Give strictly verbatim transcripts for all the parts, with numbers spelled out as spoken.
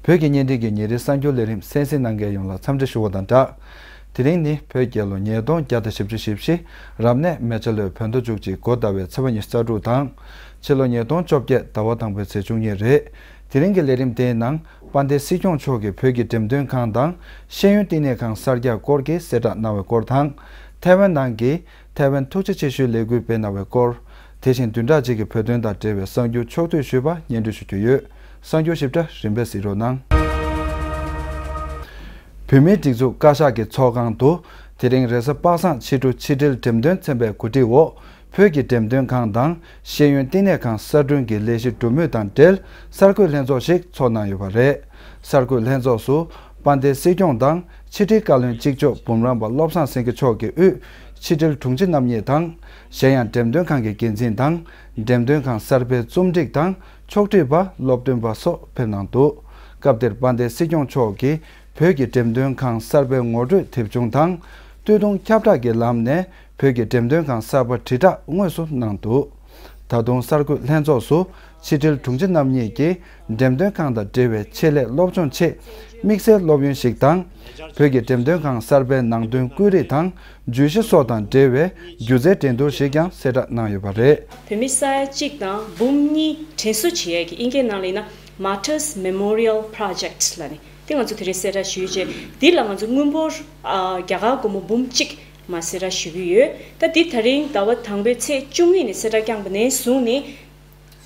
བོད་ཀྱི་བརྙན་འཕྲིན་གྱི་ཉིན་རེའི་གསར་འགྱུར་ལས་རིམ་གསན་གཟིགས་གནང་མཁན་ཡོངས་ལ་འཚམས་འདྲི་ཞུ་བ་དང་སྦྲགས། དེ་རིང་ནི་བོད་རྒྱལ་ལོ་ཉིས་སྟོང་བརྒྱ་དང་བཞི་བཅུ་ཞེ་བཞི། རབ་གནས་མེ་བྱ་ལོའི་བོད་ཟླ་བཅུ་གཅིག་འགོ་ཟླ་བའི་ཚེས་པ་ཉི་ཤུ་རྩ་དྲུག་དང་། ཕྱི་ལོ་ཉིས་སྟོང་བཅོ་བརྒྱད་ཟླ་བ་དང་པོའི་ཚེས་བཅུ་གཉིས་རེད། དེ་རིང་གི་ལས་རིམ་དེའི་ནང་དཔལ་ལྡན་སྲིད་སྐྱོང་མཆོག་གིས་བོད་ཀྱི་འགྲེམས་སྟོན་ཁང་དང་ཤེས་ཡོན་བསྟི་གནས་ཁང་གསར་རྒྱག་སྐོར་གྱི་གསལ་བསྒྲགས་གནང་བའི་སྐོར་དང་། ཐའེ་ཝན་ནང་གི་ཐའེ་ཝན་ཐུགས་རྗེ་ཆེ་ཞུའི་ལས་འགུལ་སྤེལ་གནང་བའི་སྐོར། དེ་བཞིན་བདུན་ཕྲག་གཅིག་གི་བོད་དོན་དང་འབྲེལ་བའི་གསར་འགྱུར་ཕྱོགས་བསྡུས་ཞུས་པ་སྙན་སྒྲོན་ཞུ་རྒྱུ་ཡོད། གསར་འགྱུར་ཞིབ་ཕྲ་རིམ་པས་གཟིགས་རོགས་གནང་། བོད་མིའི་སྒྲིག་འཛུགས་བཀའ་ཤག་གི་ཚོགས་ཁང་དུ། དེ་རིང་རེས་གཟའ་པ་སངས་ཕྱི་དྲོ་ཕྱི་དྲིལ་འགྲེམས་སྟོན་ཚན་པའི་གོ་སྒྲིག་འོག་བོད་ཀྱི་འགྲེམས་སྟོན་ཁང་དང་ཤེས་ཡོན་བསྟི་གནས་ཁང་གསར་སྐྲུན་གྱི་ལས་གཞི་སྒྲུབ་མུས་དང་འབྲེལ་གསར་འགོད་ལྷན་ཚོགས་ཤིག་ཚོགས་གནང་ཡོད་པ་རེད། གསར་འགོད་ལྷན་ཚོགས་སུ་དཔལ་ལྡན་སྲིད་སྐྱོང་དང་ཕྱི་དྲིལ་བཀའ་བློན་གཅིག་ལྕོགས་འབུམ་རམས་པ་བློ་བཟང་སེང་གེ་མཆོག་གི་དབུས་ཕྱི་དྲིལ་དྲུང་ཆེ་རྣམ་གཉིས་དང་། གཞན་ཡང་འགྲེམས་སྟོན་ཁང་གི་འགན་འཛིན་དང་། འགྲེམས་སྟོན་ཁང་གསར་སྤེལ་རྩོམ་སྒྲིག་དང་ཕྱོགས་སྒྲིག་པ། སློབ་སྟོན་པ་སོགས་ཕེབས་གནང་འདུག་སྐབས་དེར་དཔལ་ལྡན་སྲིད་སྐྱོང་མཆོག་གིས་བོད་ཀྱི་འགྲེམས་སྟོན་ཁང་གསར་པའི་ངོ་སྤྲོད་དེབ་ཆུང་དང་། སྟོད་ཐུང་ཁྱབ་བསྒྲགས་ཀྱི་ལམ་ནས་བོད་ཀྱི་འགྲེམས་སྟོན་ཁང་གསར་པ་དྲིལ་བསྒྲགས་དངོས་སུ་གནང་འདུག་ད་དུང་གསར་འགོད་ལྷན་ཚོགས་སུ་ཕྱི་དྲིལ་དྲུང་ཆེ་རྣམ་གཉིས་ཀྱིས་འགྲེམས་སྟོན་ཁང་དང་འབྲེལ་བའི་ཆེད་ལས་སློབ་སྦྱོང་ཆེད་དམིགས་བསལ་སློབ་ཡོན་ཞིག་དང་། བོད་ཀྱི་འགྲེམས་སྟོན་ཁང་གསར་པའི་ནང་དོན་བཀོད་རིས་དང་བརྗོད་གཞི་སོགས་དང་འབྲེལ་བའི་སྒྱུ་རྩལ་འགྲན་བསྡུར་ཞིག་ཀྱང་གསལ་བསྒྲགས་གནང་ཡོད་པ་རེད། བོད་མི་ས་ཡ་གཅིག་དང་འབུམ་གཉིས་དྲན་གསོ་བྱེད་ཡས་ཀྱི་ཨིན་སྐད་ནང་ལ་ཡིན་ན་Martyrs Memorial Project ལབ་ནས། དེ་ང་ཚོ་དེ་རིང་གསལ་བསྒྲགས་ཞུས་རྗེས་འདི་ལ་ང་ཚོ་དངུལ་འབོར་ཨ་རྒྱ་གར་སྒོར་མོ་འབུམ་གཅིག་མ་གསལ་བསྒྲགས་ཞུ་གི་ཡོད། ད་འདི་ད་རིང་ཟླ་བ་དང་པོའི་ཚེས་བཅུ་གཉིས་ནས་གསལ་བསྒྲགས་བསྐྱངས་པ་ནས་བཟུང་ནས་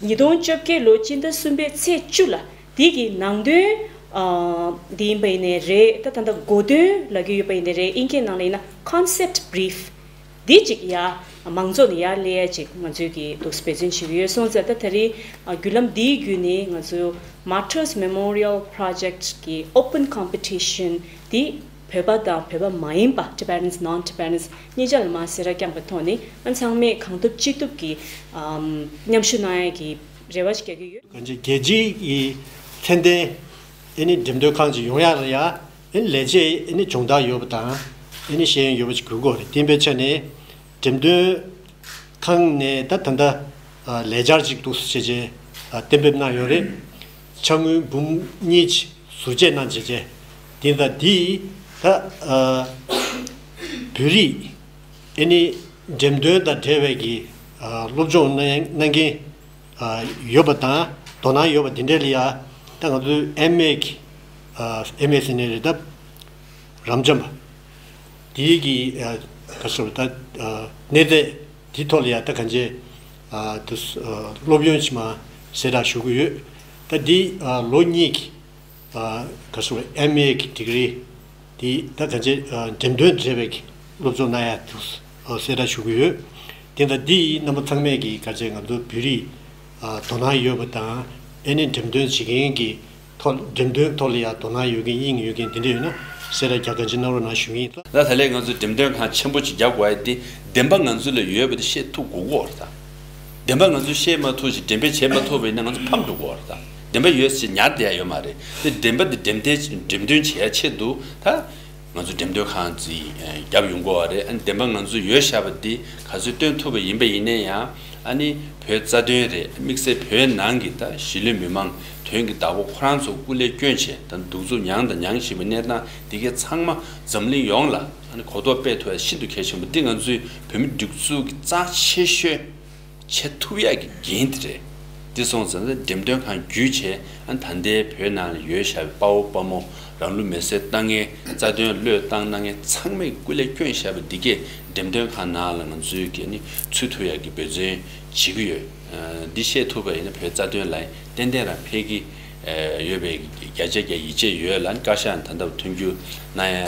ཉིས་སྟོང་བཅོ་བརྒྱད་ལོ་སྤྱི་ཟླ་གསུམ་པའི་ཚེས་བཅུ་ལ་འདི་གི་ནང་དོན་ཨ་འདི་ཡིན་པ་ཡིན་ནའི་རེད། ད་ད་ལྟ་གོ་དོན་ལབ་ཀྱི་ཡོད་པ་ཡིན་ནའི་རེད། ཨིན་སྐད་ནང་ལ་ཡིན་ན་Concept Brief འདི་གཅིག་ཡ་མང་ཚོགས་ནས་ཡར་སླེབས་ཡ་ཅིག་ང་ཚོས་ཀྱི་འདུག་འབད་བརྩོན་བྱེད་ཀྱི་ཡོད། སོང་ཙང་ད་ད་རེས་ཨ་བརྒྱུད་ལམ་འདིའི་བརྒྱུད་ནས་ང་ཚོ་Martyrs Memorial Project གི་Open Competition འདི་བོད་པ་དང་བོད་པ་མ་ཡིན་པ་Tibetans, Non-Tibetans གཉིས་ཆ་ལ་མར་གསལ་བསྒྲགས་བསྐྱངས་པའི་ཐོག་ནས་ཨ་ཚང་མས་གང་ཐུབ་ཅི་ཐུབ་ཀྱིས་ཨམ་མཉམ་ཞུགས་གནང་ཡ་གི་རེ་བ་ཞིག་རྒྱག་གི་ཡོད། གང་ཅི་རྒྱལ་སྤྱིའི་ཚད་ལྡན་ཨེ་ནི་འགྲེམས་སྟོན་ཁང་ཅིག་ཡོང་ཡ་ལ་ཡ། ཨེ་ནི་ལས་བྱེད་ཨེ་ནི་སྦྱོང་བརྡར་ཡོད་པ་དང་། ཨེ་ནི་ཤེས་ཡོན་ཡོད་པ་ཅིག་དགོས་ཀྱི་ཡོད་རེད། དེ་འབད་བྱས་ནས་འགྲེམས་སྟོན་ཁང་ནས་ད་ད་ལྟ་ཨ་ལས་འཆར་ཅིག་འདུག་སེ་བྱས་བྱས་ཨ་གཏན་འབེབས་གནང་ཡོད་རེད། ཕྱག་དངུལ་འབུམ་གཉིས་ཅིག་ཟུར་བཅད་གནང་བྱས་བྱས། དེ་ད་འདི་ད་ཨ་བོད་རིགས་ཨེ་ནི་འགྲེམས་སྟོན་དང་འབྲེལ་བའི་གི་ཨ་སློབ་སྦྱོང་གནང་གནང་མཁན་ཨ་ཡོད་པ་དང་དོ་སྣང་ཡོད་པ་དེ་འདྲ་ལ་ཡ། ད་ང་ཚོའི་ཨེམ་ཨེ་གི་ཨ་ཨེམ་ཨེ་ཟེར་ནའི་རེད། ད་རབ་འབྱམས་པ་དེའི་གི་ཨ་ག་ཟེར་ད་ཨ་གནས་ཚད་དེ་ཐོག་ལ་ཡ་ད་གང་ཅི་ཨ་དུ་ཨ་སློབ་ཡོན་ཅིག་མ་གསལ་བསྒྲགས་ཞུ་གི་ཡོད། ད་འདི་ཨ་ལོ་གཉིས་ཀྱི་ཨ་ག་ཟེར་ཨེམ་ཨེ་གི་ཌིག་རི་དེ་ད་གང་ཅི་ཨ་འགྲེམས་སྟོན་འབྲེལ་བའི་གི་སློབ་སྦྱོང་གནང་ཡ་དུ་ཨ་གསལ་བསྒྲགས་ཞུ་གི་ཡོད། དེ་ད་འདི་རྣམ་པ་ཚང་མས་གི་ག་ཅི་ང་ཚོ་བོད་རིགས་ཨ་དོ་སྣང་ཡོད་པ་དང་ཨེ་ནི་འགྲེམས་སྟོན་བྱེད་མཁན་གི་ཐོག་འགྲེམས་སྟོན་ཐོག་ལ་ཡ་དོ་སྣང་ཡོད་མཁན་དབྱིངས་ཡོད་མཁན་དེ་འདྲ་ཡོད་ན་གསལ་བསྒྲགས་རྒྱག་གང་ཅི་གནང་རོགས་གནང་ཞུ་གི་ཡིན། ད་ད་ལན་ང་ཚོས་འགྲེམས་སྟོན་ཁང་ཆེན་པོ་ཅིག་རྒྱག་དགོས་ཡ་དེ་བདེན་པ་ང་ཚོ་ལ་ཡོད་པ་དེ་བཤད་ཐུབ་དགོས་ཀྱི་ཡོད་རེད་ད། བདེན་པ་ང་ཚོས་བཤད་མ་ཐུབ་ཅིག་འགྲེམས་སྤེལ་བྱེད་མ་ཐུབ་པ་ཡིན་ན་ང་ཚོ་ཕམ་འགྲོ་གི་ཡོད་རེད་ད། བདེན་པ་ཡོད་ཟེར་ཉར་བསྡད་ཡ་ཡོད་མ་རེད། དེ་བདེན་པ་དེ་འགྲེམས་སྟོན་འགྲེམས་སྟོན་བྱེད་ཡ་ཆེད་དུ་ད། ང་ཚོ་འགྲེམས་སྟོན་ཁང་ཅིག་ཨ་བརྒྱབ་ཡོང་གི་ཡོད་རེད། ཨ་ནི་བདེན་པ་ང་ཚོ་ཡོད་བཞག་པ་འདི་ག་ཚོད་སྟོན་ཐུབ་པ་ཡིན་པ་ཡིན་ན་ཡང་ཨ་ནི་བོད་རྩ་དོན་རེད། དམིགས་བསལ་བོད་ནང་གི་ད་གཞིས་ལུས་མི་མང་དོན་གྱི་བདག་པོ་ཁོ་རང་ཚོ་སྐུ་ལས་བསྐྱོན་བྱས་ད་གདུག་རྩུབ་མྱངས་དང་མྱང་བཞིན་པའི་གནས་སྟངས་འདི་གའི་ཚང་མ་འཛམ་གླིང་ཡོངས་ལ་ཨ་ནི་གོ་རྟོགས་སྤེལ་ཐུབ་ཡ་ཤིན་ཏུ་གལ་ཆེན་པོ་འདི་ང་ཚོའི་བོད་མི་སྒྲིག་འཛུགས་ཀྱི་རྩ་ཆེ་ཤོས། བྱེད་ཐུབ་ཡག་གི་འགན་དེ་རེད། དེ་སོང་ཙང་འགྲེམས་སྟོན་ཁང་བརྒྱུད་བྱས་ཨ་ད་ལྟའི་བོད་ནང་ལ་ཡོད་བཞག་པའི་དཔའ་བོ་དཔའ་མོ་རང་ལུས་མེར་སྲེག་བཏང་མཁན་རྩ་དོན་བློས་བཏང་གནང་མཁན་ཚང་མས་སྐུ་ལས་བསྐྱོན་བཞག་པ་འདི་གས་འགྲེམས་སྟོན་ཁང་ནང་ལ་ང་ཚོས་ཀྱི་ནི་ཚུད་ཐུབ་ཡག་གི་འབད་བརྩོན་བྱེད་ཀྱི་ཡོད། འདི་བཤད་ཐུབ་པ་ཡིན་ན་བོད་རྩ་དོན་ལ་ཏན་ཏན་རང་ཕན་གྱི་ཡོད་པའི་བརྒྱ་ཆ་བརྒྱ་ཡིད་ཆེས་ཡོད་ལ་བཀའ་ཤག་ད་ལྟ་མཐུན་འགྱུར་གནང་ཡ་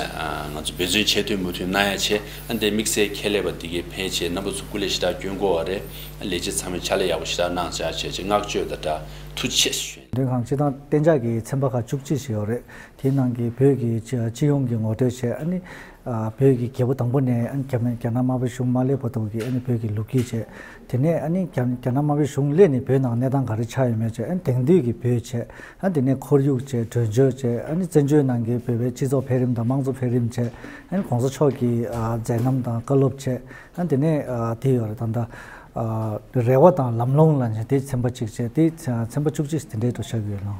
ང་ཚོ་འབད་བརྩོན་བྱེད་ཐུབ་མུ་མཐུད་གནང་ཡ་བྱས། ཨ་འདི་དམིགས་བསལ་ཁྱད་ལས་པ་འདི་གའི་ཕན་ཆེ་རྣམ་པ་ཚོ་སྐུ་ལས་ཞེ་དྲག་སྐྱོན་དགོས་པ་རེད། ཨ་ལས་བྱེད་ཚང་མས་ཕྱག་ལས་ཡག་པོ་ཞེ་དྲག་གནང་བྱ་བྱས་བྱས་བསྔགས་བརྗོད་དང་སྦྲགས་ཐུགས་རྗེ་ཆེ་ཞུ། འདོན་ཁང་སྤྱི་བཏང་གཏན་འཇགས་ཀྱི་ཚན་པ་ཁག་བཅུ་གཅིག་ཞིག་ཡོད་རེད། དེའི་ནང་གི་བོད་ཀྱི་སྤྱི་སྤྱི་ཡོངས་ཀྱི་ངོ་སྤྲོད་བྱས། ཨ་ནི་ཨ་བོད་ཀྱི་རྒྱལ་པོ་དང་པོ་ནས་ཨ་ནི་རྒྱ་མི་རྒྱ་ནག་དམར་པོའི་གཞུང་མ་སླེབས་བར་དུ་གི་ཨ་ནི་བོད་ཀྱི་ལོ་རྒྱུས་བྱས། དེ་ནས་ཨ་ནི་རྒྱ་རྒྱ་ནག་དམར་པོའི་གཞུང་སླེབས་ནས་བོད་ནང་གནས་སྟངས་ག་རེ་ཆགས་ཡོད་མེད་བྱས། ཨ་ནི་དེང་དུས་ཀྱི་བོད་བྱས། ཨ་དེ་ནས་ཁོར་ཡུག་བྱས། གྲོས་ཆོད་བྱས། ཨ་ནི་བཙན་བྱོལ་ནང་གི་བོད་པའི་སྤྱི་ཚོགས་འཕེལ་རིམ་དང་དམངས་གཙོ་འཕེལ་རིམ་བྱས། ཨ་ནི་གོང་ས་མཆོག་གི་ཨ་མཛད་རྣམ་དང་བཀའ་སློབ་བྱས། ཨ་དེ་ནས་ཨ་དེ་ཡོད་རེད། ད་ལྟ་ཨ་རེ་བ་དང་ལམ་ལྷོང་ལ་ནི་དེ་ཚན་པ་གཅིག་བྱས། དེ་ཚན་པ་བཅུ་གཅིག་དེ་འདྲའི་འགྲོ་ཆགས་ཡོད་ལ།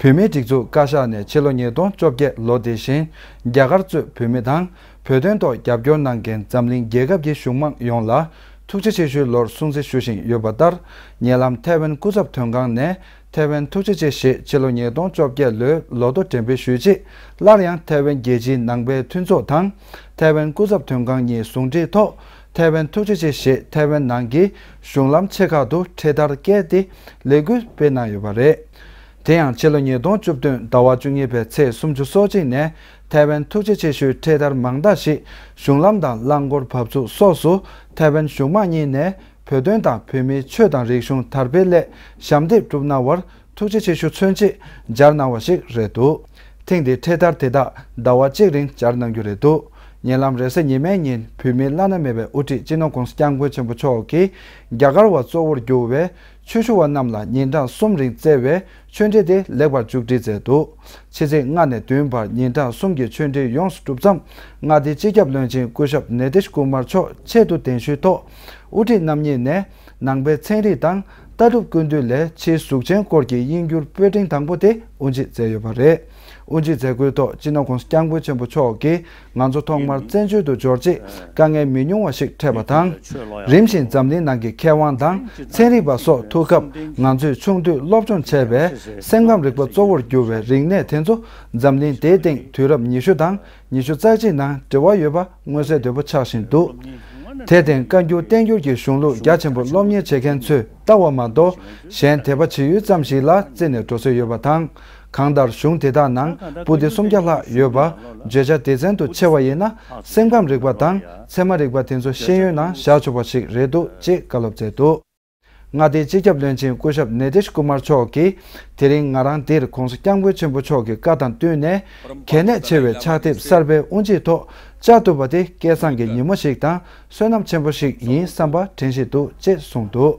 བོད་མིའི་སྒྲིག་འཛུགས་བཀའ་ཤག་ནས་ཕྱི་ལོ་ཉིས་སྟོང་བཅོ་བརྒྱད་ལོ་དེ་བཞིན་རྒྱ་གར་གཙོས་བོད་མི་དང་། བོད་དོན་ཐོག་རྒྱབ་སྐྱོར་གནང་མཁན་འཛམ་གླིང་རྒྱལ་ཁབ་ཀྱི་གཞུང་མང་ཡོངས་ལ་ཐུགས་རྗེ་ཆེ་ཞུའི་ལོར་སྲུང་བརྩི་ཞུ་བཞིན་ཡོད་པ་ལྟར། ཉེ་ལམ་ཐའེ་ཝན་སྐུ་ཚབ་དོན་ཁང་ནས་ཐའེ་ཝན་ཐུགས་རྗེ་ཆེ་ཞེས་ཕྱི་ལོ་ཉིས་སྟོང་བཅོ་བརྒྱད་ལོའི་ལོ་ཐོ་འགྲེམས་སྤེལ་ཞུས་རྗེས། སླར་ཡང་ཐའེ་ཝན་རྒྱལ་སྤྱིའི་ནང་པའི་མཐུན་ཚོགས་དང་། ཐའེ་ཝན་སྐུ་ཚབ་དོན་ཁང་གཉིས་ཟུང་འབྲེལ་ཐོག་ཐའེ་ཝན་ཐུགས་རྗེ་ཆེ་ཞེས་ཐའེ་ཝན་ནང་གི་གཞུང་ལམ་ཆེ་ཁག་ཏུ་འཕྲེད་དར་བཀལ་ཏེ་ལས་འགུལ་སྤེལ་གནང་ཡོད་པ་རེད། དེ་ཡང་ཕྱི་ལོ་ཉིས་སྟོང་བཅུ་བདུན་ཟླ་བ་བཅུ་གཉིས་པའི་ཚེས་སུམ་ཅུ་སོ་གཅིག་ནས་ཐའེ་ཝན་ཐུགས་རྗེ་ཆེ་ཞུའི་འཕྲེད་དར་མང་དག་ཞིག་གཞུང་ལམ་དང་རླངས་འཁོར་བབས་ཚུགས་སོགས་སུ་ཐའེ་ཝན་གཞུང་མང་གཉིས་ནས་བོད་དོན་དང་བོད་མིའི་ཆོས་དང་རིག་གཞུང་དར་སྤེལ་སླད་ཞབས་འདེགས་བསྒྲུབས་གནང་བར་ཐུགས་རྗེ་ཆེ་ཞུ་མཚོན་ཆེད་སྦྱར་གནང་བ་ཞིག་རེད་འདུག་ཐེངས་འདིའི་འཕྲེད་དར་དེ་དག་ཟླ་བ་གཅིག་རིང་སྦྱར་གནང་རྒྱུ་རེད་འདུག་ཉེ་ལམ་རེས་གཟའ་ཉི་མའི་ཉིན་བོད་མིའི་བླ་ན་མེད་པའི་དབུ་ཁྲིད་སྤྱི་ནོར་༧གོང་ས་༧སྐྱབས་མགོན་ཆེན་པོ་མཆོག་གིས་རྒྱ་གར་བ་གཙོ་བོར་གྱུར་བའི་ཆོས་ཞུ་བ་རྣམས་ལ་ཉིན་གྲངས་གསུམ་རིང་བསྩལ་བའི་ཆོས་འབྲེལ་དེ་ལེགས་པར་མཇུག་སྒྲིལ་མཛད་འདུག་ཕྱི་ཚེས་ལྔ་ནས་བདུན་བར་ཉིན་གྲངས་གསུམ་གྱི་ཆོས་འབྲེལ་ཡོངས་སུ་གྲུབ་མཚམས། མངའ་སྡེའི་སྤྱི་ཁྱབ་བློན་ཆེན་སྐུ་ཞབས་ནེ་ཏིཤ་ཀུ་མར་མཆོག་ཆེད་དུ་གདན་ཞུའི་ཐོག་དབུ་ཁྲིད་རྣམ་གཉིས་ནས་ནང་པའི་ཚན་རིག་དང་ལྟ་གྲུབ་ཀུན་བཏུས་ལས་ཕྱིའི་གཟུགས་ཅན་སྐོར་གྱི་དབྱིན་འགྱུར་པོད་འབྲིང་དང་པོ་དེ་དབུ་འབྱེད་མཛད་ཡོད་པ་རེད། དབུ་འབྱེད་མཛད་སྒོའི་ཐོག་སྤྱི་ནོར་༧གོང་ས་༧སྐྱབས་མགོན་ཆེན་པོ་མཆོག་གིས་ང་ཚོ་ཐོག་མར་བཙན་བྱོལ་དུ་འབྱོར་རྗེས་དཀའ་ངལ་མི་ཉུང་བ་ཞིག་འཕྲད་པ་དང་། རིམ་བཞིན་འཛམ་གླིང་ནང་གི་མཁས་དབང་དང་ཚན་རིག་པ་སོགས་ཐུག་སྐབས་ང་ཚོས་ཆུང་དུས་སློབ་སྦྱོང་བྱས་པའི་སེམས་ཁམས་རིག་པ་གཙོ་བོར་གྱུར་བའི་རིག་གནས་དེ་ཚོ་འཛམ་གླིང་འདིའི་སྟེང་དུས་རབས་ཉི་ཤུ་དང་། ཉི་ཤུ་རྩ་གཅིག་ནང་འབྲེལ་བ་ཡོད་པ་མངོན་གསལ་དོད་པོ་ཆགས་བཞིན་འདུག་དེར་བརྟེན་བཀའ་འགྱུར་བསྟན་འགྱུར་གྱི་གཞུང་ལུགས་རྒྱ་ཆེན་པོ་སློབ་གཉེར་བྱེད་མཁན་ཚོས་ལྟ་བ་མ་གཏོགས་གཞན་དད་པ་བྱེད་ཡུལ་ཙམ་ཞིག་ལ་བརྩིས་ནས་འགྲོ་སྲོལ་ཡོད་པ་དང་། གང་ལྟར་གཞུང་དེ་དག་ནང་པོ་ཏི་སུམ་བརྒྱ་ལྷག་ཡོད་པ་བརྗོད་བྱ་སྡེ་ཚན་དུ་ཕྱེ་བ་ཡིན་ན། སེམས་ཁམས་རིག་པ་དང་ཚད་མ་རིག་པ་དེ་ཚོ་ཤེས་ཡོན་ནང་བཞག་ཆོག་པ་ཞིག་རེད་འདུག་ཅེས་བཀའ་སློབ་མཛད་འདུག་མངའ་སྡེའི་སྤྱི་ཁྱབ་བློན་ཆེན་སྐུ་ཞབས་ནེ་ཏིཤ་ཀུ་མར་མཆོག་གིས། དེ་རིང་ང་རང་འདིར་༧གོང་ས་༧སྐྱབས་མགོན་ཆེན་པོ་མཆོག་གི་བཀའ་དང་བསྟུན་ནས། གལ་གནད་ཆེ་བའི་ཕྱག་དེབ་གསར་པའི་དབུ་འབྱེད་ཐོག་བཅར་ཐུབ་པ་དེ་སྐལ་བཟང་གི་ཉིན་མོ་ཞིག་དང་བསོད་ནམས་ཆེན་པོ་ཞིག་ཡིན་བསམ་པ་དྲན་བཞིན་འདུག་ཅེས་གསུངས་འདུག་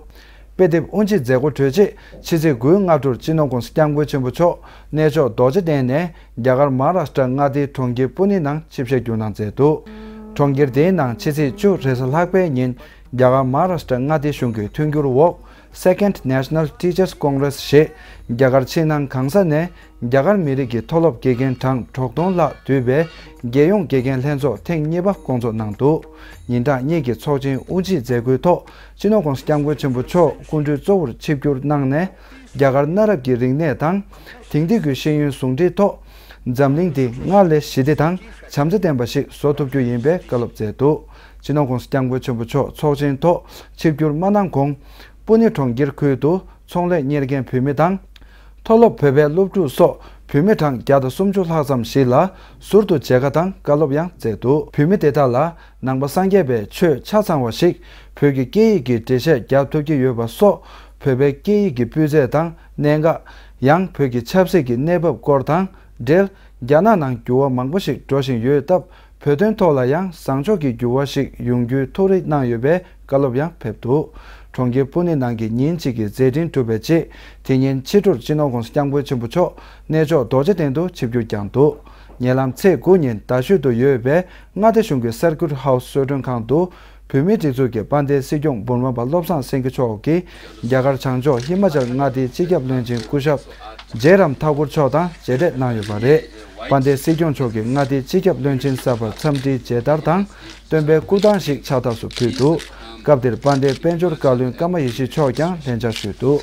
དཔེ་དེབ་དབུ་འབྱེད་མཛད་སྒོ་གྲོལ་རྗེས་ཕྱི་ཚེས་དགུའི་སྔ་དྲོར་སྤྱི་ནོར་༧གོང་ས་༧སྐྱབས་མགོན་ཆེན་པོ་མཆོག་གནས་མཆོག་རྡོ་རྗེ་གདན་ནས་རྒྱ་གར་མ་ཧཱ་རཱ་ཤ་ཊ་མངའ་སྡེའི་གྲོང་ཁྱེར་པུ་ནེ་ནང་ཆིབས་ཞལ་བསྒྱུར་གནང་མཛད་འདུག་གྲོང་ཁྱེར་དེའི་ནང་ཕྱི་ཚེས་བཅུ་རེས་གཟའ་ལྷག་པའི་ཉིན། རྒྱ་གར་མ་ཧཱ་རཱ་ཤ་ཊ་མངའ་སྡེ་གཞུང་གི་མཐུན་འགྱུར་འོག Second National Teachers Congress ཞེས་རྒྱ་གར་ཕྱི་ནང་གང་ས་ནས་རྒྱ་གར་མི་རིགས་ཀྱི་མཐོ་སློབ་དགེ་རྒན་གྲངས་དྲུག་སྟོང་ལྷག་འདུས་པའི་རྒྱལ་ཡོངས་དགེ་རྒན་ལྷན་ཚོགས་ཐེངས་གཉིས་པ་བསྐོང་ཚོགས་གནང་འདུག་ཉིན་གྲངས་གཉིས་ཀྱི་ཚོགས་ཆེན་དབུ་འབྱེད་མཛད་སྒོའི་ཐོག་སྤྱི་ནོར་༧གོང་ས་༧སྐྱབས་མགོན་ཆེན་པོ་མཆོག་སྐུ་མགྲོན་གཙོ་བོར་ཆིབས་བསྒྱུར་གནང་ནས། རྒྱ་གར་གནའ་རབས་ཀྱི་རིག་གནས་དང་། དེང་དུས་ཀྱི་ཤེས་ཡོན་ཟུང་འབྲེལ་ཐོག་འཛམ་གླིང་འདི་སྔར་ལས་ཞི་བདེ་དང་བྱམས་བརྩེ་ལྡན་པ་ཞིག་བཟོ་ཐུབ་རྒྱུ་ཡིན་པའི་བཀའ་སློབ་མཛད་འདུག་སྤྱི་ནོར་༧གོང་ས་༧སྐྱབས་མགོན་ཆེན་པོ་མཆོག་ཚོགས་ཆེན་ཐོག་ཆིབས་བསྒྱུར་མ་གནང་གོང་། པུ་ནེ་གྲོང་ཁྱེར་ཁུལ་དུ་ཚོང་ལས་གཉེར་མཁན་བོད་མི་དང་། མཐོ་སློབ་བོད་པའི་སློབ་ཕྲུག་སོགས་བོད་མི་གྲངས་བརྒྱ་དང་སུམ་ཅུ་ལྷག་ཙམ་ཞིག་ལ་ཟུར་དུ་མཇལ་ཁ་དང་བཀའ་སློབ་ཡང་མཛད་འདུག་བོད་མི་དེ་དག་ལ། ནང་པ་སངས་རྒྱས་པའི་ཆོས་ཆ་ཚང་བ་ཞིག་བོད་ཀྱི་སྐད་ཡིག་གི་འགྲེལ་བཤད་རྒྱག་ཐུབ་ཀྱི་ཡོད་པ་སོགས། བོད་པའི་སྐད་ཡིག་གི་སྤུས་ཚད་དང་གནད་འགག་ཡང་བོད་ཀྱི་ཆབ་སྲིད་ཀྱི་གནས་བབ་སྐོར་དང་འབྲེལ། རྒྱ་ནག་ནང་འགྱུར་བ་མང་པོ་ཞིག་འགྲོ་བཞིན་ཡོད་སྟབས། བོད་དོན་ཐོག་ལ་ཡང་བཟང་ཕྱོགས་ཀྱི་འགྱུར་བ་ཞིག་ཡོང་རྒྱུའི་ཐུགས་རེ་གནང་ཡོད་པའི་བཀའ་སློབ་ཡང་ཕེབས་འདུག་གྲོང་ཁྱེར་པུ་ནེ་ནང་གི་ཉིན་གཅིག་གི་མཛད་འཕྲིན་གྲུབ་པའི་རྗེས། དེ་ཉིན་ཕྱི་དྲོར་སྤྱི་ནོར་༧གོང་ས་༧སྐྱབས་མགོན་ཆེན་པོ་མཆོག་གནས་མཆོག་རྡོ་རྗེ་གདན་དུ་ཆིབས་བསྒྱུར་བསྐྱངས་འདུག་ཉེ་ལམ་ཚེས་དགུ་ཉིན་རྡ་ཤོད་དུ་ཡོད་པའི་མངའ་སྡེ་གཞུང་གི་Circuit House གསོལ་མགྲོན་ཁང་དུ། བོད་མིའི་སྒྲིག་འཛུགས་ཀྱི་དཔལ་ལྡན་སྲིད་སྐྱོང་འབུམ་རམས་པ་བློ་བཟང་སེང་གེ་མཆོག་གིས་རྒྱ་གར་བྱང་ཕྱོགས་ཧི་མ་ཅལ་མངའ་སྡེའི་སྤྱི་ཁྱབ་བློན་ཆེན་སྐུ་ཞབས་ཇེ་རམ་ཐ་གུར་མཆོག་དང་མཇལ་འཕྲད་གནང་ཡོད་པ་རེད། དཔལ་ལྡན་སྲིད་སྐྱོང་མཆོག་གིས་མངའ་སྡེའི་སྤྱི་ཁྱབ་བློན་ཆེན་གསར་པར་འཚམས་འདྲིའི་མཇལ་དར་དང་། སྟོན་པའི་སྐུ་ཐང་ཞིག་ཕྱག་རྟགས་སུ་ཕུལ་འདུག་སྐབས་དེར་དཔལ་ལྡན་དཔལ་འབྱོར་བཀའ་བློན་ཀརྨ་ཡེ་ཤེས་མཆོག་ཀྱང་ལྷན་བཅར་ཞུས་འདུག་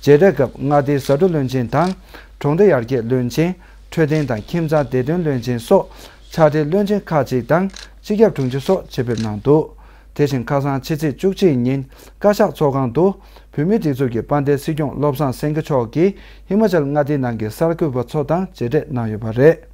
མཇལ་འཕྲད་སྐབས་མངའ་སྡེའི་ཟ་འབྲུ་བློན་ཆེན་དང་། གྲོང་སྡེ་ཡར་རྒྱས་བློན་ཆེན། འཕྲོད་བསྟེན་དང་ཁྱིམ་ཚང་བདེ་དོན་བློན་ཆེན་སོགས་ཕྱག་སྦྲེལ་བློན་ཆེན་ཁག་ཅིག་དང་སྤྱི་ཁྱབ་དྲུང་ཆེ་སོགས་ཆེད་ཕེབས་གནང་འདུག་དེ་བཞིན་ཁ་སང་ཕྱི་ཚེས་བཅུ་གཅིག་ཉིན་བཀའ་ཤག་ཚོགས་ཁང་དུ་བོད་མིའི་སྒྲིག་འཛུགས་ཀྱི་དཔལ་ལྡན་སྲིད་སྐྱོང་བློ་བཟང་སེང་གེ་མཆོག་གིས་ཧི་མ་ཅལ་མངའ་སྡེའི་ནང་གི་གསར་འགོད་པ་ཚོ་དང་མཇལ་འཕྲད་གནང་ཡོད་པ་རེད།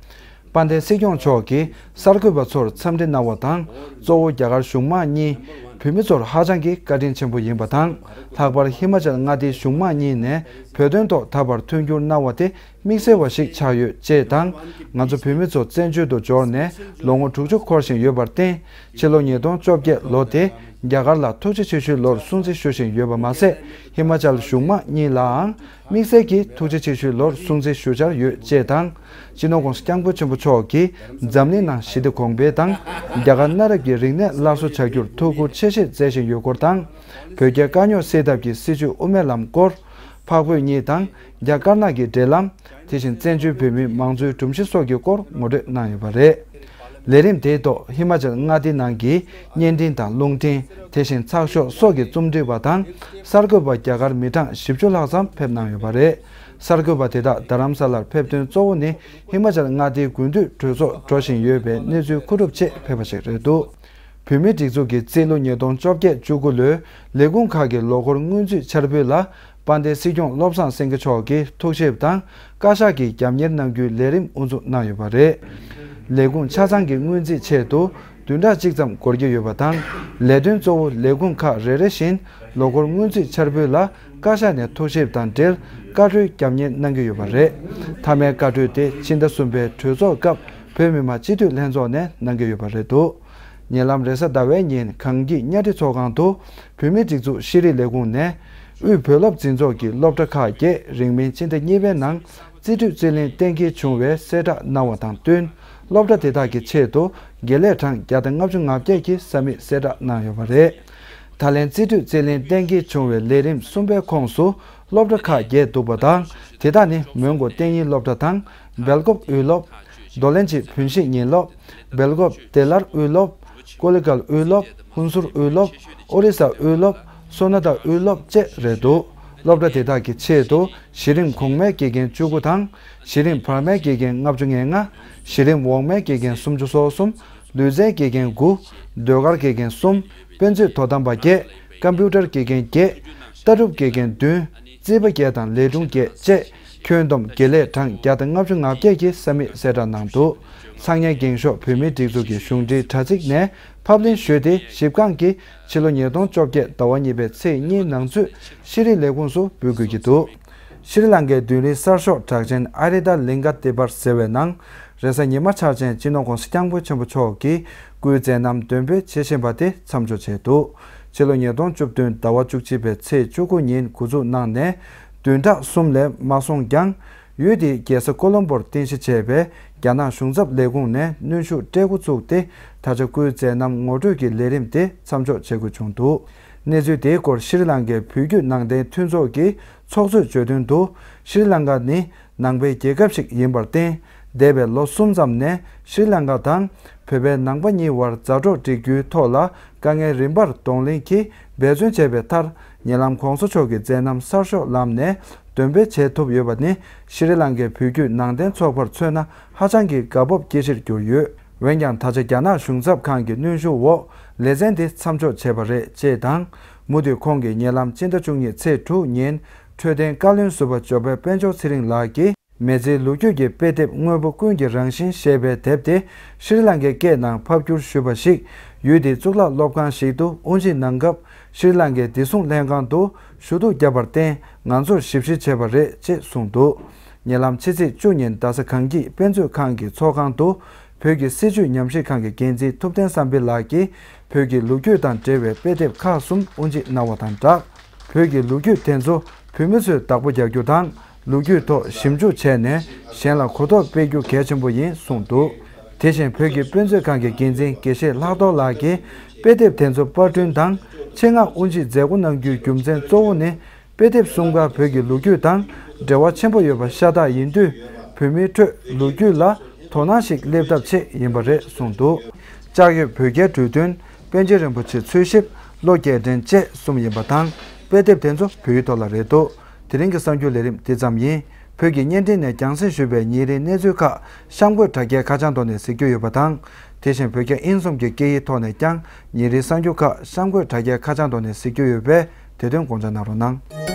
དཔལ་ལྡན་སྲིད་སྐྱོང་མཆོག་གིས་གསར་འགོད་པ་ཚོར་འཚམས་འདྲི་གནང་བ་དང་། གཙོ་བོ་རྒྱ་གར་གཞུང་མང་གཉིས་བོད་མི་ཚོར་ཧ་ཅང་གི་བཀའ་དྲིན་ཆེན་པོ་ཡིན་པ་དང་། ལྷག་པར་ཧི་མ་ཅལ་མངའ་སྡེའི་གཞུང་མང་གཉིས་ནས་བོད་དོན་ཐོག་ད་བར་མཐུན་འགྱུར་གནང་བ་དེ་དམིགས་བསལ་བ་ཞིག་ཆགས་ཡོད་ཅེས་དང་། ང་ཚོ་བོད་མི་ཚོ་བཙན་བྱོལ་དུ་འབྱོར་ནས་ལོ་ངོ་དྲུག་ཅུ་འཁོར་བཞིན་ཡོད་པར་བརྟེན། ཕྱི་ལོ་ཉིས་སྟོང་བཅོ་བརྒྱད་ལོ་དེ་རྒྱ་གར་ལ་ཐུགས་རྗེ་ཆེ་ཞུའི་ལོར་སྲུང་བརྩི་ཞུ་བཞིན་ཡོད་པ་མ་ཟད། ཧི་མ་ཅལ་གཞུང་མང་གཉིས་ལའང་དམིགས་བསལ་གྱིས་ཐུགས་རྗེ་ཆེ་ཞུའི་ལོར་སྲུང་བརྩི་ཞུ་འཆར་ཡོད་ཅེས་དང་། སྤྱི་ནོར་༧གོང་ས་༧སྐྱབས་མགོན་ཆེན་པོ་མཆོག་གིས་འཛམ་གླིང་ནང་ཞི་བདེ་གོང་འཕེལ་དང་། རྒྱ་གར་གནའ་རབས་ཀྱི་རིག་གནས་སླར་གསོ་བྱ་རྒྱུར་ཐུགས་ཁུར་ཆེ་བཞེས་མཛད་བཞིན་ཡོད་སྐོར་དང་། བོད་རྒྱའི་དཀའ་རྙོག་སེལ་ཐབས་ཀྱི་སྲིད་བྱུས་དབུ་མའི་ལམ་སྐོར། འཕགས་བོད་གཉིས་དང་རྒྱ་དཀར་ནག་གི་འབྲེལ་ལམ། དེ་བཞིན་བཙན་བྱོལ་བོད་མིའི་མང་གཙོའི་སྒྲོམ་གཞི་སོགས་ཀྱི་སྐོར་ངོ་སྤྲོད་གནང་ཡོད་པ་རེད། ལས་རིམ་དེའི་ཐོག་ཧི་མ་ཅལ་མངའ་སྡེའི་ནང་གི་བརྙན་འཕྲིན་དང་རླུང་འཕྲིན། དེ་བཞིན་ཚགས་ཤོག་སོགས་ཀྱི་རྩོམ་སྒྲིག་པ་དང་། གསར་འགོད་པ་རྒྱ་གར་མི་གྲངས་བཞི་བཅུ་ལྷག་ཙམ་ཕེབས་གནང་ཡོད་པ་རེད། གསར་འགོད་པ་དེ་དག་རྡ་རམ་ས་ལར་ཕེབས་དོན་གཙོ་བོ་ནི་ཧི་མ་ཅལ་མངའ་སྡེའི་དགུན་དུས་གྲོས་ཚོགས་འགྲོ་བཞིན་ཡོད་པའི་གནས་ཚུལ་མཁོ་སྒྲུབ་ཆེད་ཕེབས་པ་ཞིག་རེད་འདུག་བོད་མིའི་སྒྲིག་འཛུགས་ཀྱིས་རྩིས་ལོ་ཉིས་སྟོང་བཅོ་བརྒྱད་བཅུ་དགུ་ལོའི་ལས་ཁུངས་ཁག་གི་ལོ་འཁོར་སྔོན་རྩིས་འཆར་འབུལ་ལ། དཔལ་ལྡན་སྲིད་སྐྱོང་བློ་བཟང་སེང་གེ་མཆོག་གིས་ཐུགས་ཞིབ་དང་བཀའ་ཤག་གིས་རྒྱབ་གཉེར་གནང་རྒྱུའི་ལས་རིམ་དབུ་འཛུགས་གནང་ཡོད་པ་རེད། ལས་ཁུངས་ཆ་ཚང་གི་སྔོན་རྩིས་ཆེད་དུ་བདུན་ཕྲག་གཅིག་ཙམ་འགོར་གྱི་ཡོད་པ་དང་། ལས་དོན་གཙོ་བོ་ལས་ཁུངས་ཁག་རེ་རེ་བཞིན་ལོ་འཁོར་སྔོན་རྩིས་འཆར་འབུལ་ལ་བཀའ་ཤག་ནས་ཐུགས་ཞིབ་དང་འབྲེལ་བཀའ་འཁྲོལ་རྒྱབ་གཉེར་གནང་གི་ཡོད་པ་རེད། མཐའ་མའི་བཀའ་འཁྲོལ་དེ་ཕྱི་ཟླ་གསུམ་པའི་གྲོས་ཚོགས་སྐབས་བོད་མི་མང་སྤྱི་འཐུས་ལྷན་ཚོགས་ནས་གནང་གི་ཡོད་པ་རེད་འདུག་ཉེ་ལམ་རེས་གཟའ་ཟླ་བའི་ཉིན་གངས་སྐྱིད་གཉའ་ཁྲི་ཚོགས་ཁང་དུ་བོད་མིའི་སྒྲིག་འཛུགས་ཤེས་རིག་ལས་ཁུངས་ནས་དབུས་བོད་སློབ་འཛིན་ཚོགས་ཀྱི་སློབ་གྲྭ་ཁག་བརྒྱད་རིང་མིན་ཕྱི་ཟླ་གཉིས་པའི་ནང་རྩིས་སྤྲོད་རྩིས་ལེན་གཏན་འཁེལ་བྱུང་བའི་གསལ་བསྒྲགས་གནང་བ་དང་བསྟུན། སློབ་གྲྭ་དེ་དག་གི་ཆེད་དུ་དགེ་ལས་གྲངས་བརྒྱ་དང་ལྔ་བཅུ་ང་བརྒྱད་ཀྱི་ས་མིག་གསལ་བསྒྲགས་གནང་ཡོད་པ་རེད། ད་ལན་རྩིས་སྤྲོད་རྩིས་ལེན་གཏན་འཁེལ་བྱུང་བའི་ལས་རིམ་གསུམ་པའི་ཁོངས་སུ་སློབ་གྲྭ་ཁག་བརྒྱད་འདུག་པ་དང་། དེ་དག་ནི་མོན་གྷོ་གཏན་ཉིན་སློབ་གྲྭ་དང་སྦེལ་ཀོབ་དབུས་སློབ། རྡོར་གླིང་གི་བོན་གཞིས་ཉིན་སློབ། སྦེལ་ཀོབ་བདེ་སླར་དབུས་སློབ། ཀོ་ལི་གལ་དབུས་སློབ། ཧུན་སུར་དབུས་སློབ། ཨོ་རི་ས་དབུས་སློབ། སོ་ན་ད་དབུས་སློབ་བཅས་རེད་འདུག་སློབ་གྲྭ་དེ་དག་གི་ཆེད་དུ་གཞི་རིམ་གོང་མའི་དགེ་རྒན་བཅུ་དགུ་དང་། གཞི་རིམ་བར་མའི་དགེ་རྒན་ལྔ་བཅུ་ང་ལྔ། གཞི་རིམ་འོག་མའི་དགེ་རྒན་སུམ་ཅུ་སོ་གསུམ། ལུས་རྩལ་དགེ་རྒན་དགུ། ཟློས་གར་དགེ་རྒན་གསུམ། དཔེ་མཛོད་དོ་དམ་པ་བརྒྱད། ཀམ་པུ་ཊར་དགེ་རྒན་བརྒྱད། ལྟ་གྲུབ་དགེ་རྒན་བདུན། རྩིས་པ་བརྒྱད་དང་ལས་དྲུང་བརྒྱད་བཅས་ཁྱོན་བསྡོམས་དགེ་ལས་གྲངས་བརྒྱ་དང་ལྔ་བཅུ་ང་བརྒྱད་ཀྱི་ས་མིག་གསལ་བསྒྲགས་གནང་འདུག་ཚངས་དབྱངས་རྒྱན་ཤོག་བོད་མིའི་སྒྲིག་འཛུགས་ཀྱི་གཞུང་འབྲེལ་དྲ་ཚིགས་ནས་ཕབ་ལེན་ཞུས་ཏེ་ཞིབ་བཀང་གིས་ཕྱི་ལོ་ཉིས་སྟོང་བཅོ་བརྒྱད་ཟླ་བ་གཉིས་པའི་ཚེས་གཉིས་ནང་ཚུད་ཤེས་རིག་ལས་ཁུངས་སུ་འབུལ་དགོས་ཀྱི་འདུག་ཤྲི་ལང་ཀའི་མདུན་རིའི་གསར་ཤོག་གྲགས་ཅན་ཨ་རི་ཏ་ལིང་ག་ཏི་པར་ཟེར་བའི་ནང་། རེས་གཟའ་ཉི་མ་འཆར་ཅན་སྤྱི་ནོར་༧གོང་ས་༧སྐྱབས་མགོན་ཆེན་པོ་མཆོག་གིས་སྐུའི་མཛད་རྣམ་འདོན་སྤེལ་བྱེད་བཞིན་པ་དེ་མཚམས་འཇོག་བྱས་འདུག་ཕྱི་ལོ་ཉིས་སྟོང་བཅུ་བདུན་ཟླ་བ་བཅུ་གཅིག་པའི་ཚེས་བཅུ་དགུ་ཉིན་འགོ་འཛུགས་གནང་ནས་བདུན་ཕྲག་གསུམ་ལས་མ་སོང་ཀྱང་། ཡུལ་དེའི་རྒྱལ་ས་ཀོ་ལོམ་པོར་རྟེན་གཞི་བྱས་པའི་རྒྱ་ནག་གཞུང་ཚབ་ལས་ཁུངས་ནས་གནོན་ཤུགས་སྤྲད་འགོ་བཙུགས་ཏེ། ད་ཆ་སྐུའི་མཛད་རྣམ་ངོ་སྤྲོད་ཀྱི་ལས་རིམ་དེ་མཚམས་འཇོག་བྱེད་དགོས་བྱུང་འདུག་གནས་ཚུལ་དེའི་སྐོར་ཤྲི་ལང་ཀའི་བོད་བརྒྱུད་ནང་བསྟན་མཐུན་ཚོགས་ཀྱི་ཚོགས་གཙོས་བརྗོད་དོན་དུ། ཤྲི་ལང་ཀ་ནི་ནང་པའི་རྒྱལ་ཁབ་ཞིག་ཡིན་པར་བརྟེན། འདས་པའི་ལོ་གསུམ་ཙམ་ནས་ཤྲི་ལང་ཀ་དང་བོད་པའི་ནང་པ་གཉིས་བར་མཛའ་གྲོགས་སྒྲིག་རྒྱུའི་ཐོག་ལ་དཀའ་ངལ་རིམ་པར་གདོང་ལེན་གྱིས་འབད་བརྩོན་བྱས་པའི་མཐར། ཉེ་ལམ་༧གོང་ས་མཆོག་གི་མཛད་རྣམ་གསར་ཤོག་ལམ་ནས་འདོན་སྤེལ་བྱེད་ཐུབ་ཡོད་པ་ནི་ཤྲི་ལང་ཀའི་བོད་བརྒྱུད་ནང་བསྟན་ཚོགས་པར་མཚོན་ན་ཧ་ཅང་གི་དགའ་སྤོབས་སྐྱེ་གཞིར་གྱུར་ཡོད། འོན་ཀྱང་། ད་ཆ་རྒྱ་ནག་གཞུང་ཚབ་ཁང་གི་གནོན་ཤུགས་འོག་ལེ་ཚན་དེ་མཚམས་འཇོག་བྱས་པ་རེད་ཅེས་དང་། མུ་མཐུད་ཁོང་གིས་ཉེ་ལམ་སྤྱི་ཟླ་བཅུ་གཉིས་ཚེས་དྲུག་ཉིན་འཕྲོད་བསྟེན་བཀའ་བློན་ཟུར་པ་འཇམ་དཔལ་དཔལ་འབྱོར་ཚེ་རིང་ལགས་ཀྱིས། མི་ཚེའི་ལོ་རྒྱུས་ཀྱི་དཔེ་དེབ་དངོས་པོ་ཀུན་གྱི་རང་བཞིན་ཞེས་པའི་དེབ་དེ་ཤྲི་ལང་ཀའི་སྐད་ནང་ཕབ་བསྒྱུར་ཞུས་པ་ཞིག་ཡུལ་དེའི་གཙུག་ལག་སློབ་ཁང་ཞིག་ཏུ་དབུ་འབྱེད་གནང་སྐབས། ཤྲི་ལང་ཀའི་བདེ་སྲུང་ལྷན་ཁང་དུ་ཞུ་གཏུག་བརྒྱབ་པར་བརྟེན། ང་ཚོར་ཞིབ་བཤེར་བྱས་པ་རེད་ཅེས་གསུངས་འདུག་ཉེ་ལམ་ཕྱི་ཚེས་བཅུ་ཉིན་རྡ་ས་གངས་སྐྱིད་དཔེ་མཛོད་ཁང་གི་ཚོགས་ཁང་དུ། བོད་ཀྱི་སྲིད་བྱུས་ཉམས་ཞིབ་ཁང་གི་འགན་འཛིན་ཐུབ་བསྟན་བསམ་འཕེལ་ལགས་ཀྱིས། བོད་ཀྱི་ལོ་རྒྱུས་དང་འབྲེལ་བའི་དཔེ་དེབ་ཁག་གསུམ་དབུ་འབྱེད་གནང་བ་དང་སྦྲགས། བོད་ཀྱི་ལོ་རྒྱུས་དེ་ཚོ་བོད་མི་ཚོས་བདག་པོ་རྒྱག་རྒྱུ་དང་། ལོ་རྒྱུས་ཐོག་ཞིབ་འཇུག་བྱས་ནས་གཞན་ལ་གོ་རྟོགས་སྤེལ་རྒྱུ་གལ་ཆེན་པོ་ཡིན་གསུངས་འདུག་དེ་བཞིན་བོད་ཀྱི་དཔེ་མཛོད་ཁང་གི་འགན་འཛིན་དགེ་བཤེས་ལྷག་རྡོར་ལགས་ཀྱིས། དཔེ་དེབ་དེ་ཚོ་པར་སྐྲུན་དང་ཆེད་མངགས་དབུ་འབྱེད་མཛད་སྒོ་གནང་རྒྱུའི་རྒྱུ་མཚན་གཙོ་བོ་ནི། དཔེ་དེབ་གསུམ་ཀ་བོད་ཀྱི་ལོ་རྒྱུས་དང་འབྲེལ་བ་ཆེན་པོ་ཡོད་པ་ཤ་སྟག་ཡིན་དུས། བོད་མིའི་ཁྲོད་ལོ་རྒྱུས་ལ་དོ་སྣང་ཞིག་སླེབས་ཐབས་ཆེད་ཡིན་པ་རེད་གསུངས་འདུག་ལྕགས་ཡོས་བོད་རྒྱལ་གྲོས་བསྟུན། པཎ་ཆེན་རིན་པོ་ཆེ་འཚོལ་ཞིབ། བློ་རྒྱལ་འགྲན་བཅས་གསུམ་ཡིན་པ་དང་། དཔེ་དེབ་དེ་ཚོ་བོད་ཡིག་ཐོག་ལ་རེད་འདུག་དེ་རིང་གི་གསར་འགྱུར་ལས་རིམ་འདི་ཙམ་ཡིན། བོད་ཀྱི་བརྙན་འཕྲིན་ནས་རྒྱང་སྲིང་ཞུས་པའི་ཉིན་རེའི་གནས་ཚུལ་ཁག་གཤམ་འཁོད་དྲ་རྒྱའི་ཁ་བྱང་ཐོག་ནས་གཟིགས་རྒྱུ་ཡོད་པ་དང་། དེ་བཞིན་བོད་རྒྱ་དབྱིན་གསུམ་གྱི་སྐད་ཡིག་ཐོག་ནས་ཀྱང་ཉིན་རེའི་གསར་འགྱུར་ཁག་གཤམ་འཁོད་དྲ་རྒྱའི་ཁ་བྱང་ཐོག་ནས་གཟིགས་རྒྱུ་ཡོད་པས། དེ་དོན་དགོངས་འཇགས་གནང་རོགས་གནང་།